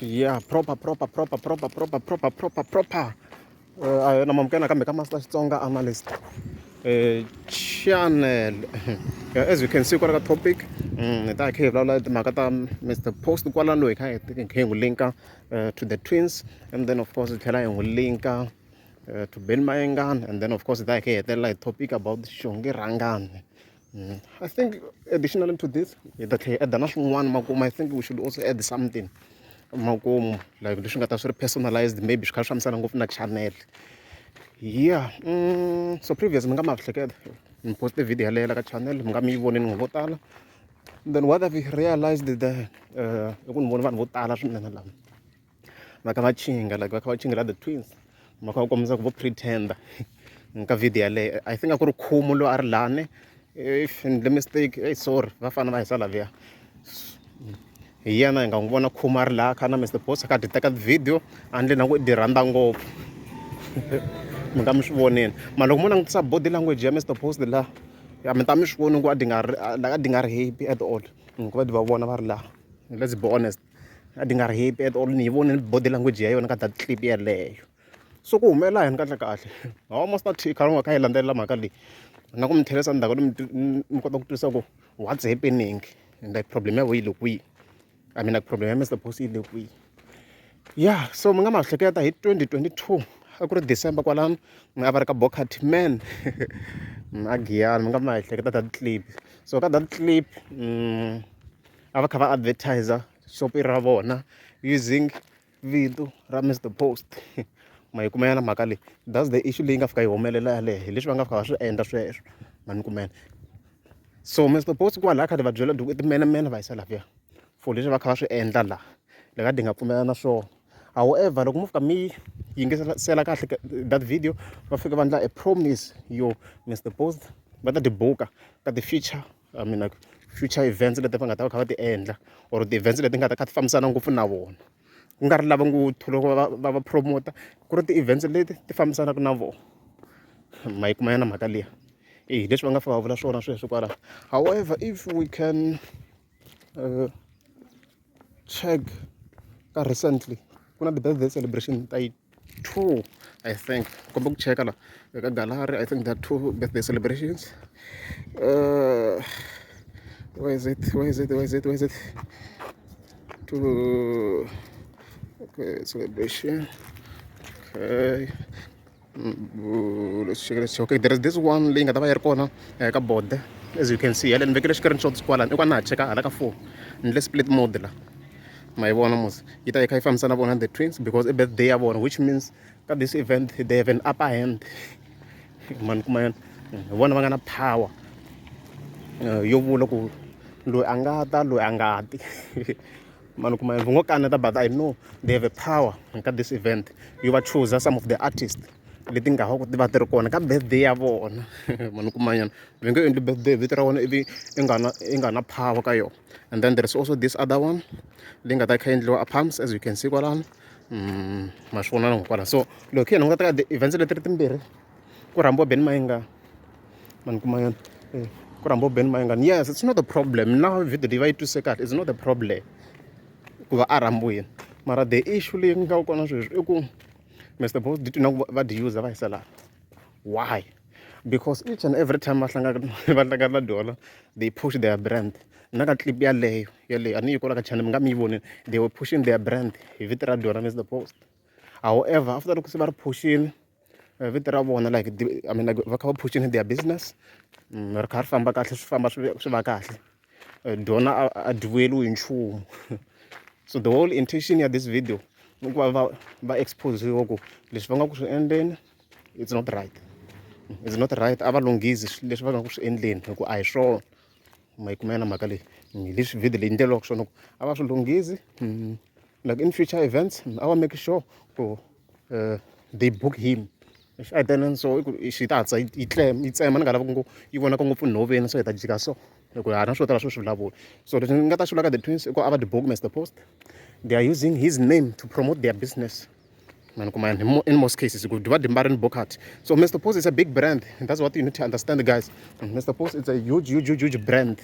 Yeah, proper, proper, proper, proper, proper, proper, proper, proper. Na mamukela nakambe ka Master Xitsonga Analyst channel. As you can see kwala ka topic, hi ta hi kha hi vulavula timhaka ta Mr Post kwalano hi kha hi kha hi n'wi linka to the twins, and then of course hi tlhela hi n'wi linka to Benny Mayengani, and then of course hi ta hi kha hi hetelela hi topic about Xongi Rhangani. I think additionally to this hi ta tlhela hi add na swin'wana makumu. I think we should also add something makumu, like leswi nga ta swi ri personalized, maybe swi kha swi fambisana ngopfu na channel. Yeah. So previous mi nga ma hleketa ni poste video yaleyo la ka channel, mi nga mi yi vonini vo tala. Then what have you realized there? I ku ni voni vanhu vo tala swinene lava va kha va chinga, like va kha va chingela the twins, va kha va kombisa ku vo pretender ka video yaleyo. I think a ku ri Khumu loyi a ri lani, if ni mistake. Hey, sorry, va fana va hisa laviya. Hi yena hi nga n'wi vona Khumu a ri laha kha na Mr Post, a kha dyi teka video a ndle na ku dyi rhandza ngopfu. Mi nga mi swi vonini, mara loko mo langutisa body language ya Mr Post la, ya mi ta mi swi voni ku a dyi nga ri a dyi nga ri happy at all ku va dyi va vona va ri laha. Let's be honest, a dyi nga ri happy at all. Ni yi vonile body language ya yona ka that clip yeleyo. So ku humelela yini kahle kahle? Hawa, Master T, khale u nga kha yi landzelela mhaka leyi na ku mi tlherisa ndzhaku, mi kota ku twisisa ku what's happening and like problem ya vo yi le kwihi. I mean, like problem ya Mr Post yi le kwihi. Yeah, so mi nga ma hleketa hi 2022, a ku ri December kwalano, a va ri ka Bokhat Man a Giyani. Mi nga ma hleketa that clip. So ka that clip, a va kha va advertiser shop ra vona using vito ra Mr Post. Ma yi kumela mhaka leyi? That's the issue leyi nga fika yi humelela yaleyo, hi leswi va nga fika va swi endla sweswo. Ma ni kumela? So Mr Post kwalaha khale va byela i timenemene va yisa laviya for leswi va kha va swi endla laha le ka di nga pfumela na swona. However, loko mo fika mi yingisela kahle that video, va fika va endla a promise yo Mr Post va ta ti buka ka ti-future, I mean, like future events leti va nga ta va kha va ti endla, or ti-events leti nga ta kha ti fambisana ngopfu na vona, ku nga ri lava ngo loko va promoter, ku ri ti-events leti ti fambisanaka na vona. Ma yi kuma yana mhaka liya? E leswi va nga fika va vula swona sweswo kwalaho. However, if we can check ka recently, ku na ti-birthday celebration ta yi two, I think. Komba ku cheka la eka gallery, I think there are two birthday celebrations. Where is it? Where is it? Where is it? Where is it? Two, okay, celebration. Okay. Let's check, let's check. Okay, there is this one leyi nga ta va yi ri kona ka board, as you can see. Yale ni vekele screenshots kwalani, i kwa na ha cheka hala ka phone, ni le split mode la. Ma yi vona mos? Yi ta yi kha yi fambisana vona the twins because i birthday ya vona, which means ka this event they have an upper hand. Mani kuma yona, hi vona va nga na power yo vula ku loyi a nga ta, loyi a nga ti. Mani kuma yona, va ngo kaneta, but I know they have a power ka this event yo va choose some of the artists leti nga ha ku ti va ti ri kona ka birthday ya vona. Mani kuma nyana, va nge endli birthday vito ra vona ivi i nga na power ka yona. And then there is also this other one leyi nga ta kha endliwa a Palms, as you can see kwalano. Ma swi vona kwala. So loko hi languta ka events leti ri timbirhi, ku rhambiwa Benny Mayengani. Mani kuma yona, ku rhambiwa Benny Mayengani. Yes, it's not a problem. Na video leyi va yi twisise kahle, it's not a problem ku va a rhambiwile. Mara the issue leyi nga kona sweswi i ku Mr Post di na ku va di use va yisa laha. Why? Because each and every time va hlangana na Dola, they push their brand. Na ka clip yaleyo yaleyo a ni yi kwala ka channel, mi nga mi yi vonile, they were pushing their brand hi vito ra Dona Mr Post. However, after loko se va ri pushini vito ra vona, like, I mean, like va kha va pushini their business, ri kha ri famba kahle, swi famba swi va kahle, Dona a dyi hi nchumu. So the whole intention ya this video i ku va va expose-iwa ku leswi va nga ku swi endleni, it's not right, it's not right. A va lunghizi leswi va nga ku swi endleni, hi ku a hi swona. Ma yi kumela mhaka leyi? Hi leswi video leyi ndleriwaka swona, ku a va swi lunghizi. Like in future events, a va make sure ku they book him. A so i ku xi ta hatla yi tlema yi tsema, ni nga lavi ku yi vonaka ngopfu nhoveni, so hi ta jika. So hi ku ha na swo tala swo swi vulavula. So leswi ni nga ta swi vula ka the twins i ku a va ti book Mr Post. They are using his name to promote their business. Man kuma in most cases ku va dimbarini Bokhat. So Mr Post is a big brand. That's what you need to understand, guys. Mr Post is a huge, huge, huge, huge brand.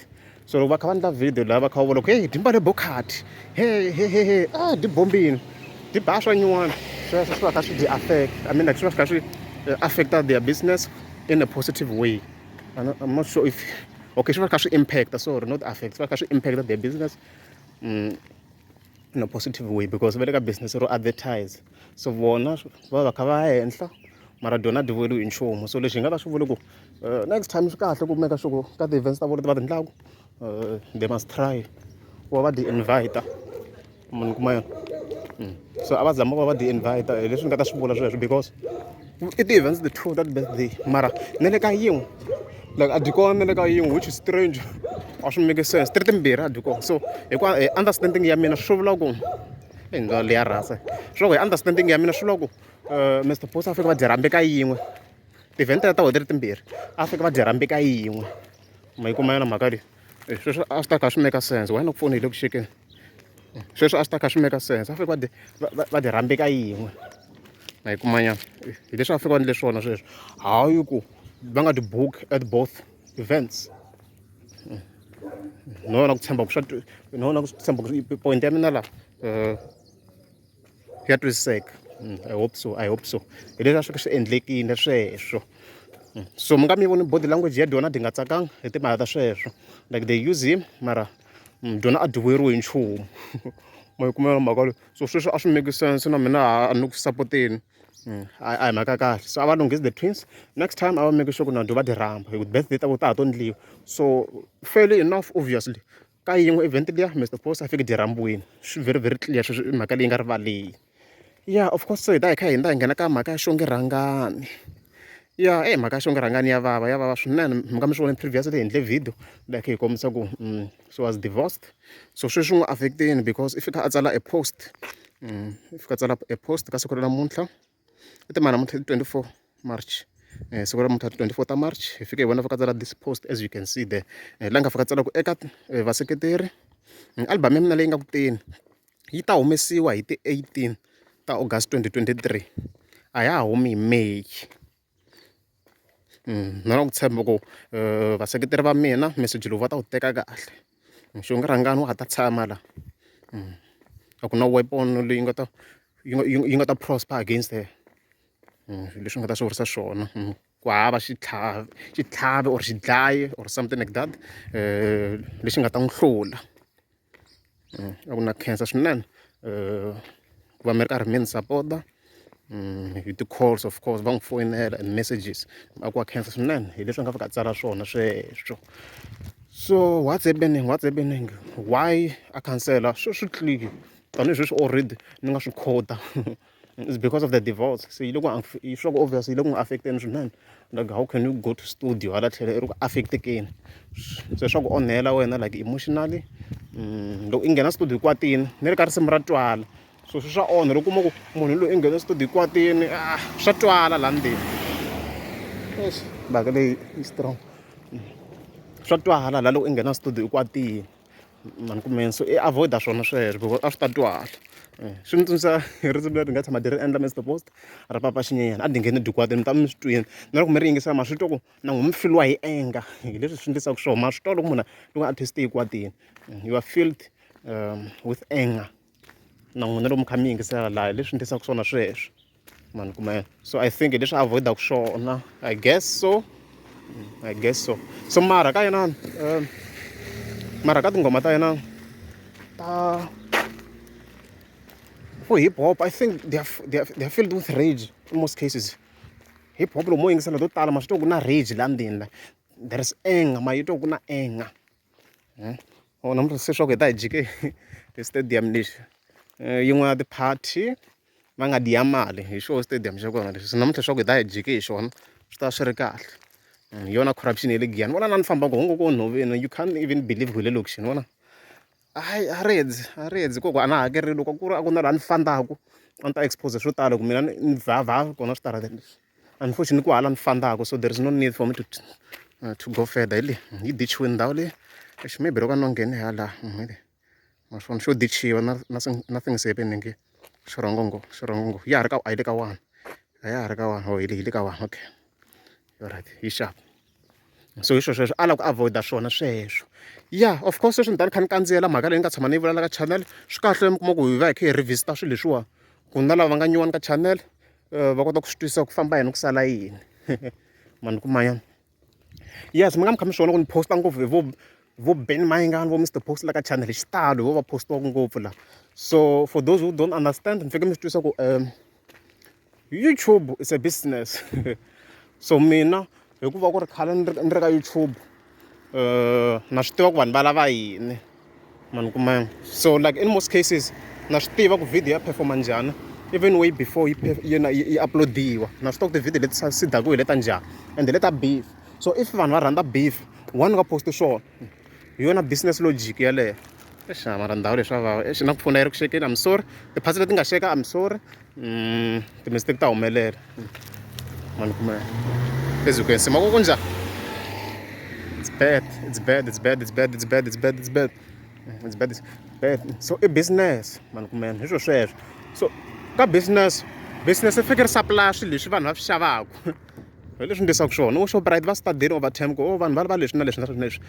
So loko va kha va endla video laha va kha va vula ku heyi dyi mbale bokhati he he he he a dyi bombini dyi ba swa nyuwana sweswo swi va kha swi dyi affect I mean like swi va swi kha swi affect-a their business in a positive way. I'm not sure if okay swi va swi kha swi impact sorry not affect swi va kha swi impact their business in a positive way because va le ka business ro advertise so vona va va kha va ya henhla mara dyona a dyi vuyeriwi hi nchumu so lexi hi nga ta swi vula ku next time swi kahle ku make sure ku ka ti-events ta vona leti va ti endlaku they must try ku va va ti invite munhu kuma yona so a va zama ku va va ti invite hi leswi ni nga ta swi vula sweswo because i ti-events the two that birthday mara na le ka yin'we like a dyi kona na le ka yin'we which is strange a swi make sense ti ri timbirhi a dyi kona so hi ku hi understanding ya mina swi vula ku e ndlela leya rhasa swi vula ku hi understanding ya mina swi vula ku Mister Post a fika va dyi rhambe ka yin'we ti-event ta vona ti ri timbirhi a fika va dyi rhambe ka yin'we ma yi kuma yona mhaka leyi sweswo a swi ta kha swi make sense why na ku foni hi le ku xekeni sweswo a swi ta kha swi make sense a fika va va va dyi rhambe ka yin'we ma yi kuma nyana hi leswi a fika va endle swona sweswo hayi ku va nga ti book at both events no na ku tshemba ku swa no na ku tshemba ku point ya mina laha ya twisiseka I hope so I hope so hi leswi a swi swi endlekile sweswo so mi nga mi voni body language ya dyona dyi nga tsakanga hi timhaka ta sweswo like they use him mara dyona a dyi vuyeriwi hi nchumu ma yi kuma mhaka leyi so sweswo a swi make sense na mina a ni ku sapoteni a hi mhaka ya kahle so a va lunghisi the twins next time a va make sure ku na dyo va dyi rhamba hi ku birthday ta vona ta ha to endliwa so fairly enough obviously ka yin'we event liya Mister Post a fike dyi rhambiwini swi very very clear sweswo i mhaka leyi nga rivaleni ya of course se hi ta hi kha hi hundza hi nghena ka mhaka ya Xongi Rhangani ya e mhaka ya Xongi Rhangani ya vava ya vava swinene mi nga mi swi vona previously hi endle video like hi kombisa ku she was divorced so sweswi n'wi affect-ini because i fika a tsala a post i fika a tsala a post ka siku ra namuntlha i timhaka namuntlha i 24 March siku ra namuntlha 24 ta March hi fike hi vona fika tsala this post as you can see there la nga fika tsala ku eka vaseketeri album ya mina leyi nga ku teni yi ta humesiwa hi ti 18 ta August 2023 a ya ha humi hi May na ku tshemba ku vaseketeri va mina meseji lowu va ta wu teka kahle Xongi Rhangani wa ha ta tshama la a ku na weapon leyi nga ta yi nga ta prosper against her leswi nga ta swi vurisa swona ku hava xitlhavi xitlhavi or xidlayi or something like that lexi nga ta n'wi hlula a ku na khensa swinene ku va mi ri karhi mi ni sapota hi ti-calls of course va n'wi foyinela and messages a ku wa khensa swinene hi leswi a nga fika a tsala swona sweswo so what's happening what's happening why a khansela swi swi clear tanihi sweswi already ni nga swi quote it's because of the divorce se yi le ku swa ku obvious yi le ku n'wi affect-eni swinene like how can you go to studio hala tlhelo i ri ku affect-ekeni se swa ku onhela wena like emotionally loko i nghena studio i kwatile ni le ka risimu ra twala so swi swa onha loko kuma ku munhu loyi i nghena studio i kwatile ah swa twala laha ndzeni eish mhaka leyi yi strong swa twala laha loko i nghena studio i kwatile mani kumeni so i avoid-a swona sweswo because a swi ta twala swi ni tsundzuxa hi risimu leri nga tshama di ri endla Mister Post ra papa xinyenyana a di ngheni dikwatini mi ta mi swi twini na loko mi ri yingisela ma swi twa ku na n'wina mi feel-iwa hi anger hi leswi swi endlisaka swona ma swi twa loko munhu loko artist yi kwatile you are filled with anger na n'wina loko mi kha mi yingisela laha hi leswi endlisaka swona sweswo mani kuma so I think hi leswi a avoid-aka swona I guess so I guess so so mara ka yena mara ka tinghoma ta yena ta for hip hop I think they are filled with rage in most cases hip hop loko mo yingisela to tala ma swi twa ku na rage laha ndzeni la there is anger ma yi twa ku na anger namuntlha se swa ku hi ta hi jike hi stadium lexi yin'wana ya ti-party va nga dya mali hi xona stadium xa kona lexi se namuntlha swa ku hi ta hi jike hi xona swi ta swi ri kahle hi yona corruption ya le Giyani vona laha ni fambaka kona ko nhoveni you can't even believe ku hi le lokixini vona hayi a ri hedzi a ri hedzi koko a na hakerile loko ku ri a ku na laha ni fambaka a ni ta expose swo tala ku mina ni vhavha kona switarateni leswi unfortunately ku hala ni fambaka so there is no need for me to go further hi le yi dichiwini ndhawu leyi eish maybe loko a no ngheni hala ma swi vona xo dichiwa nothing nothing is happening xirhongongo xirhongongo ya ha ri ka a yi le ka one a ya ha ri ka one oh hi le ka one okay alright yi sharp. So hi swo sweswo a lava ku avoid-a swona sweswo. Ya of course sweswi ni ta ni kha ni kandziyela mhaka leyi ni nga tshama ni yi vula la ka channel swi kahle mi kuma ku hi va hi kha hi revisit-a swilo leswiwani ku na lava va nga nyuwani ka channel va kota ku swi twisisa ku famba yini ku sala yini ma ni kuma nyana. Yes mi nga mi kha mi swi vona ku ni post-a ngopfu hi vo Benny Mayengani vo Mister Post la ka channel hi xitalo hi vo va post-iwaka ngopfu la. So for those who don't understand ni fanekele mi swi twisisa ku YouTube is a business so mina hikuva ku ri khale ni ri ka YouTube na swi tiva ku vanhu va lava yini ma ni kuma so like in most cases na swi tiva ku video ya perform-a njhani even way before yi yi upload-iwa na swi tiva ku ti-video leti succeed-aku hi leta njhani and hi leta beef so if vanhu va rhandza beef one u nga post swona hi yona business logic yaleyo. Eish mara ndhawu leyi swa vava eish na ku fona yi ri ku xekeni I'm sorry ti-parcel leti nga xeka I'm sorry ti-mistake ta humelela ma ni kuma as you can see mavoko njhani it's bad it's bad it's bad it's bad it's bad it's bad it's bad it's bad it's bad so i business ma ni kuma hi swo sweswo so ka business business yi fike ri supply swilo leswi vanhu va swi xavaka. Hi leswi ndlisaka swona vo Shoprite va study-ini over time ku oh vanhu va lava leswi na leswi na leswi na leswi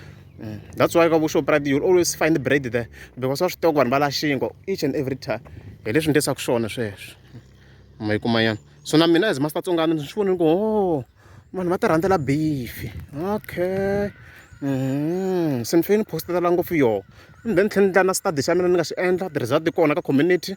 that's why ka vo Shoprite you'll always find bread there because va swi tiva ku vanhu va lava xinkwa each and every time hi leswi ndlisaka swona sweswo ma yi kuma nyana so na mina as master Tsongana ni swi vonile ku oh vanhu va ti rhandzela beef okay se ni fanele ni post-ela ngopfu yoho and then ni tlhela ni endla na study xa mina ni nga xi endla ti-result ti kona ka community.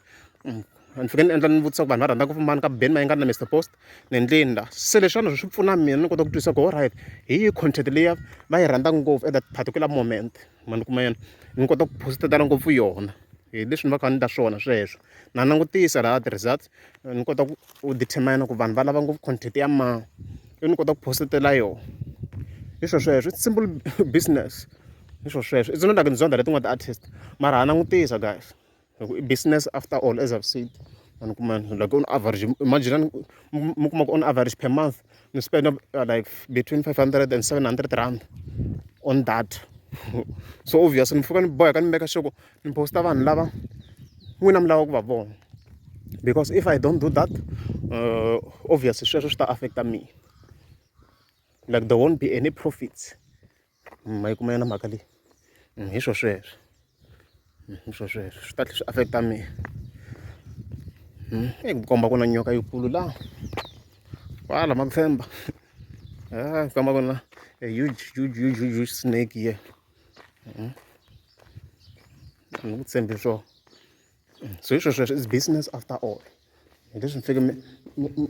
Ni fike ni endla ni vutisa ku vanhu va rhandza ngopfu mani ka Benny Mayengani na Mister Post ni endleni la se leswiwani swi pfuna mina ni kota ku twisisa ku alright hi yihi content leyi va yi rhandzaka ngopfu at that particular moment ma ni kuma yona ni kota ku post-etela ngopfu yona hi leswi ni va ka ni endla swona sweswo na langutisa laha ti-results ni kota ku determine ku vanhu va lava ngopfu content ya mani ivi ni kota ku post-etela yona hi swo sweswo it's simple business hi swo sweswo it's not like ni zonda letin'wana ti-artist mara ha langutisa guys. Hi ku i business after all as I've said a ni kuma like on average imagine mi kuma ku on average per month ni spend like between 500 and 700 rand on that so obviously ni fika ni boheka ni make sure ku ni post-a vanhu lava n'wina mi lavaka ku va vona because if I don't do that obviously sweswo swi ta affect-a mina like there won't be any profits. Ma yi kuma yona mhaka leyi hi swo sweswo hi swo sweswo swi ta tlhela swi affect-a mina i ku komba ku na nyoka yikulu la kwala ma ku tshemba komba ku na a huge huge huge huge huge snake here a ni ku tshembi swona so hi swo sweswo is business after all hi leswi ni faneke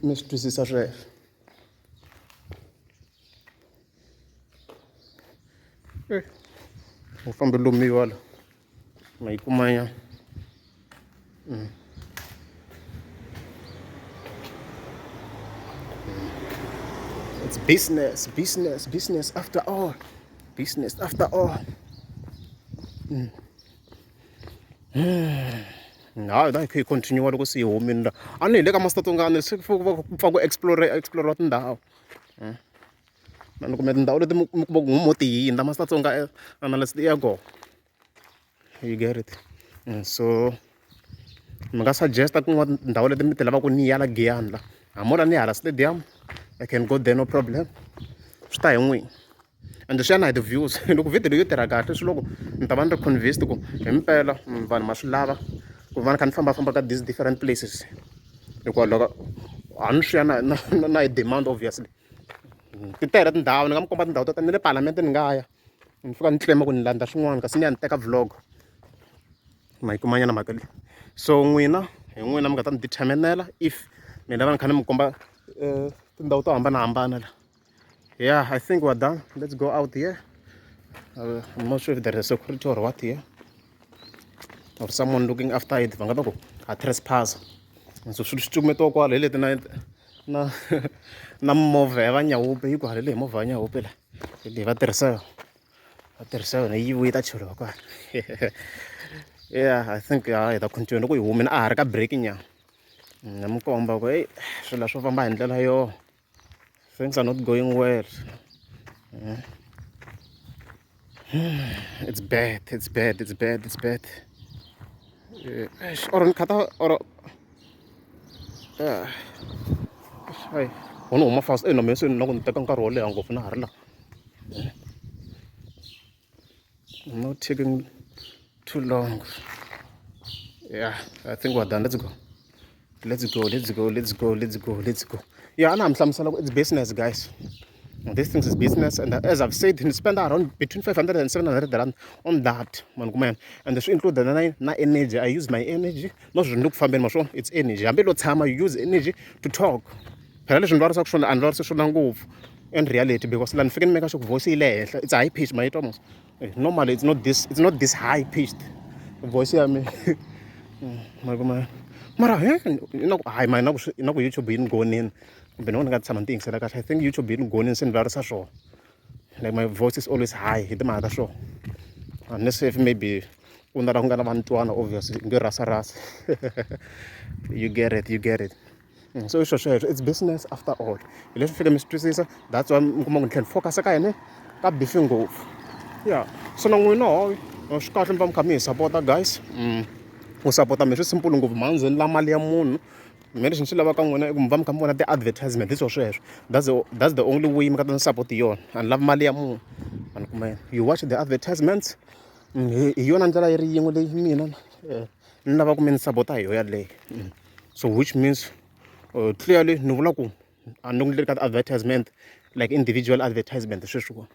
mi swi twisisa sweswo. U fambe lumiwa la ma yi kuma nyana it's business business business after all business after all hayi la hi kha hi continue loko se hi humile la a ni hi le ka Master Tungane se ku pfa ku explore explore tindhawu. Na ni kume tindhawu leti mi kuma ku mo ti hundza Master Tsonga analyst ya kona you get it so mi nga suggest-a kun'wana tindhawu leti mi ti lavaka ni ya la Giyani la hambi mo la ni hala stadium I can go there no problem swi ta hi n'wina ende swi ya na hi ti-views loko video leyi yo tirha kahle swi loko ni ta va ni ri convinced ku hi mpela vanhu ma swi lava ku va ni kha ni fambafamba ka these different places hikuva loko a ni swi ya na hi demand obviously. Ti tele tindhawu ni nga mi komba tindhawu to tala na le Palamende ni nga ya ni fika ni claim ku ni landza swin'wana kasi ni ya ni teka vlog ma yi kuma nyana mhaka leyi so n'wina hi n'wina mi nga ta ni determine-ela if mi lava ni kha ni mi komba tindhawu to hambanahambana la yeah I think we're done let's go out here I'm not sure if there is a security or what here or someone looking after it va nga ta ku ha trespass so swilo swi cukumetiwa kwala hi leti na na na mimovha ya va nyawupe yi kwale le hi movha ya nyawupe la hi leyi va tirhisa yona va tirhisa yona yi vuye yi ta cheriwa kwala yeah I think ya hi ta continue loko hi humile a ha ri ka break nyana ni mi komba ku heyi swilo swo famba hi ndlela yo things are not going well it's bad it's bad it's bad it's bad or ni khata or hayi ho ni huma fast na mina se ni na ku ni teka nkarhi wo leha ngopfu na ha ri la. I'm not taking too long. Yeah, I think we're done. Let's go, let's go, let's go, let's go, let's go, let's go. Yeah, ana mi hlamusela ku it's business, guys. This thing is business, and as I've said, ni spend around between 500 and 700 rand on that, man. Kuma and swi include na energy. I use my energy, no swilo ni ku fambeni ma swona, it's energy. Hambi lo tshama, you use energy to talk. Phela leswi ni vulavurisaka swona, a ni vulavurisi swona ngopfu in reality, because la ni fike ni make sure ku voice yi le henhla, it's high pitch. Ma yi twa mos? Normally it's not this high pitched voice ya mina, ma kuma. Mara he na ku hayi ma na ku YouTube yi ni gonini, kumbe ni vona nga tshama ni ti yingisela kahle. I think YouTube yi ni gonini, se ni vulavurisa swona like my voice is always high hi timhaka ta swona, unless if maybe ku na la ku nga na vantwana, obviously nge rasa rasa. You get it, you get it. So i swo sweswo, it's business after all. Hi leswi fike mi swi twisisa. That's why mi kuma ku ni tlhela ni focus ka yini, ka beef ngopfu. Yeah, so na n'wina ho swi kahle mi va mi kha mi hi sapota, guys. Ku sapota mi swi simple ngopfu, mhandzeni la mali ya munhu. Mina lexi ni xi lavaka n'wina i ku mi va mi kha mi vona ti-advertisement hi swo sweswo. That's the only way mi nga ta ni support hi yona. A ni lavi mali ya munhu, a ni kuma you watch the advertisements. Hi yona ndlela yi ri yin'we leyi mina ni lavaka mi ni sapota hi yona yaleyo. So which means clearly ni vula ku a ni le ka ti-advertisement, like individual advertisement sweswiwa.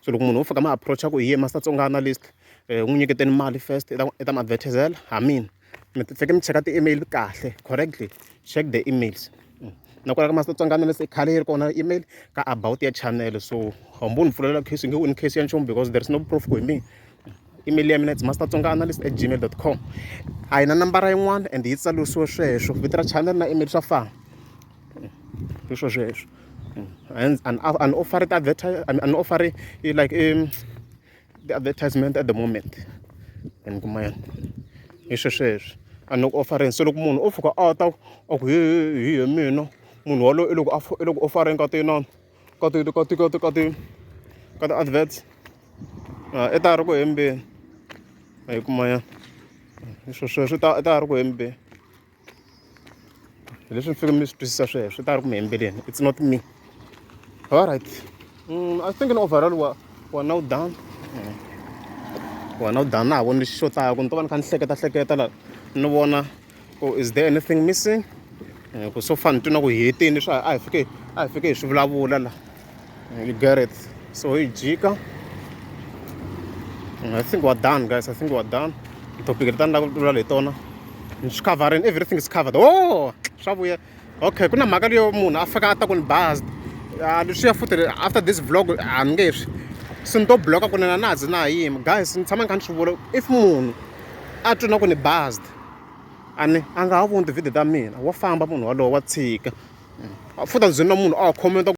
So loko munhu wo fika ma approach ku hi ye Master Tsonga Analyst, n'wi nyiketeni mali first, i ta mi advertisela ha mina. Mi fike mi cheka ti-email kahle, correctly check the emails. Nakona ka Master Tsonga Analyst i khale yi ri kona email ka about ya channel, so hambi u ni pfulela case, nge wini case ya nchumu because there is no proof ku hi mina. Email ya mina, it's mastertsongaanalyst@gmail.com. A yi na nambara yin'wana and yi tsarisiwe sweswo, vito ra channel na email swa fana, hi swo sweswo. And an offer ti-advertise, an offer like the advertisement at the moment, and kuma yena hi swo sweswo, a ni ku offereni. So loko munhu o fika a ta a ku hi mina munhu walowo i loko i le ku offereni ka tinani ka ti ka ti ka ti ka ti-adverts, i ta ri ku hembeni. A yi kuma ya hi swo sweswo, i ta ri ku hembeni. Hi leswi mi fike mi swi twisisa sweswo, i ta ri ku mi hembeleni, it's not me. All right. I think in overall we're now done. We're now done. Na ha voni lexi xotaka, ni to va ni kha ni hleketa hleketa la, ni vona ku is there anything missing. Ku so far ni twi na ku hi hetini leswi a hi fike hi swi vulavula la. You get it? So hi jika. I think we're done, guys. I think we're done. Topic leti a ni lava ku vulavula hi tona ni swi coverini, everything is covered. Oh, swa vuya. Okay, ku na mhaka leyo munhu a fika a ta ku ni buzzed. Leswiya futhi after this vlog a ni nge swi se ni to bloka kunene, a na ha zi na ha yima. Guys, ni tshama ni kha ni swi vula, if munhu a twi na ku ni buzzed, a ni a nga ha voni ti-video ta mina, wa famba munhu walowo, wa tshika. Futhi a ndzi na munhu a commenta.